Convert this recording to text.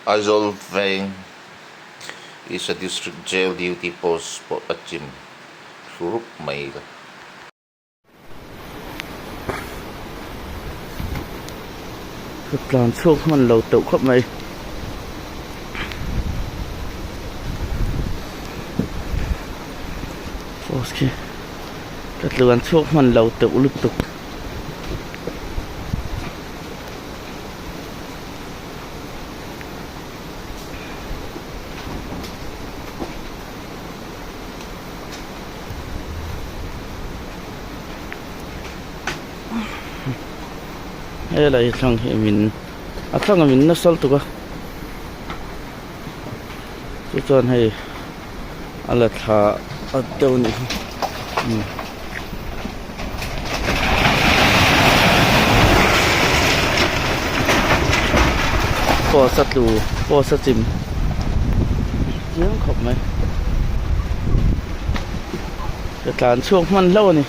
Aizawl veng is a district jail duty post pawh a chim thlu rup mai le. Ka tlan chhuak hman lo teuh khawp mai. Post khi ka tlan chhuak hman lo teuh lutuk. Helai thlang hi min a thlang a min nasa lutuk a chu chuan hei a la thla a deuh a nih hi umm. Post a tlu post a chim chiang khawp mai ka tlan chhuak hman hlauh a ni.